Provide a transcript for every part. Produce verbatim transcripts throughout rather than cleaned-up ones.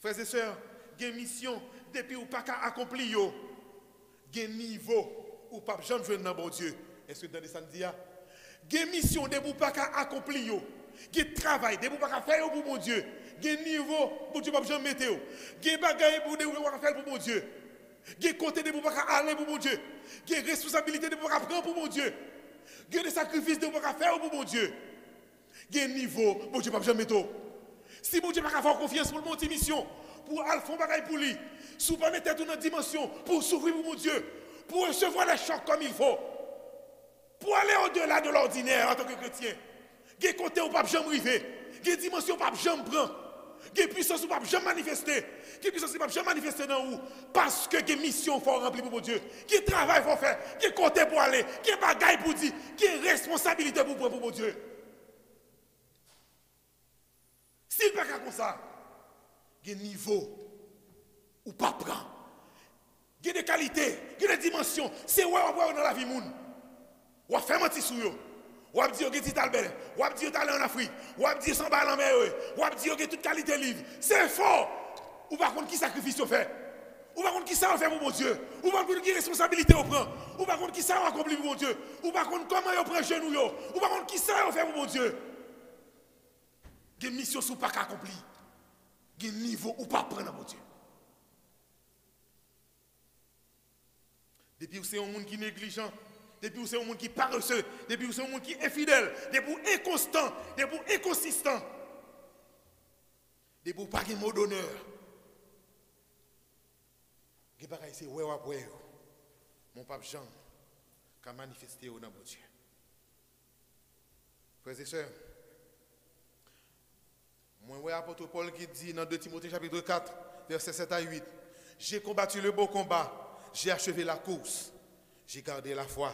Frè e sè, gen misyon, depi ou pa ka akonpli yo, gen nivo ou p ap janm jwenn nan Bondye. Èske w tande sa m di a? Gen misyon, depi ou pa ka akonpli yo, gen travay, depi ou pa ka fè yo pou Bondye, gen nivo Bondye p ap janm mete w. Gen bagay pou depi ou pa ka fè l pou Bondye. Gen kote depi ou pa ka ale pou Bondye. Gen responsabilite depi ou pa ka pran pou Bondye. Gen de sakrifis depi ou pa ka fè yo pou Bondye. Gen nivo Bondye p ap janm mete w. Si Bondye pa ka fè w konfyans pou l ba w ti misyon, pou w al fè yon bagay pou li, si w pa met tèt ou nan dimansyon pou w soufri pou Bondye, pou w resevwa lè chòk kòm il fo, pou w ale odela de lòdinè antanke kretyen, gen kote ou p ap janm rive, gen dimansyon ou p ap janm pran, gen pisans ou p ap janm manifeste, gen pisans li p ap janm manifeste nan ou, paske gen misyon fò w ranpli pou Bondye, gen travay fò w fè, gen kote pou w ale, gen bagay pou w di, gen responsabilite pou w pran pou Bondye. Si l pa ka konsa, gen nivo ou p ap pran. Gen de kalite, gen de dimansyon, se wè w ap wè yo nan lavi moun. W ap fè manti sou yo. W ap di yo gen ti talbè. W ap di yo t ale ann Afrik. W ap di yo se anba lanmè yo ye. W ap di yo gen tout kalite liv. Se fo! Ou pa konn ki sakrifis yo fè. Ou pa konn ki sa yo fè pou Bondye. Ou pa konn ki responsabilite yo pran. Ou pa konn ki sa yo akonpli pou Bondye. Ou pa konn kòman yo pran jenou yo. Ou pa konn ki sa yo fè pou Bondye. Gen misyon si w pa ka akonpli. Gen nivo ou p ap pran nan Bondye. Depi w se yon moun ki neglijan, depi w se yon moun ki parese, depi w se yon moun ki enfidèl, depi w enkonstan, depi w enkonsistan, depi w pa gen mo donè, gen bagay se wè w ap wè yo, men w p ap janm ka manifeste yo nan Bondye. Frè e sè, mwen wè apot Pòl ki di nan de Timote chapit kat, vèsè sèt a uit, J'ai combattu le bon combat, j'ai achevé la course, j'ai gardé la foi.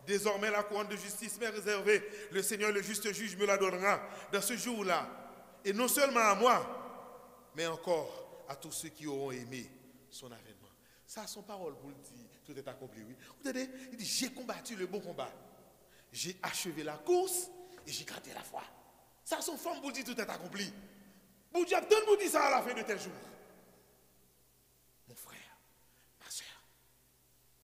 Désormais, la couronne de justice m'est réservée. Le Seigneur, le juste juge, me la donnera dans ce jour-là. Et non seulement à moi, mais encore à tous ceux qui auront aimé son avènement. Sa se yon pawòl pou l di, tout est accompli, wi. Ou tande? Li di, J'ai combattu le bon combat. J'ai achevé la course et j'ai gardé la foi. Sa se yon fòm pou l di, tout est accompli. Bondye ap tann pou di sa à la fin de tes jours.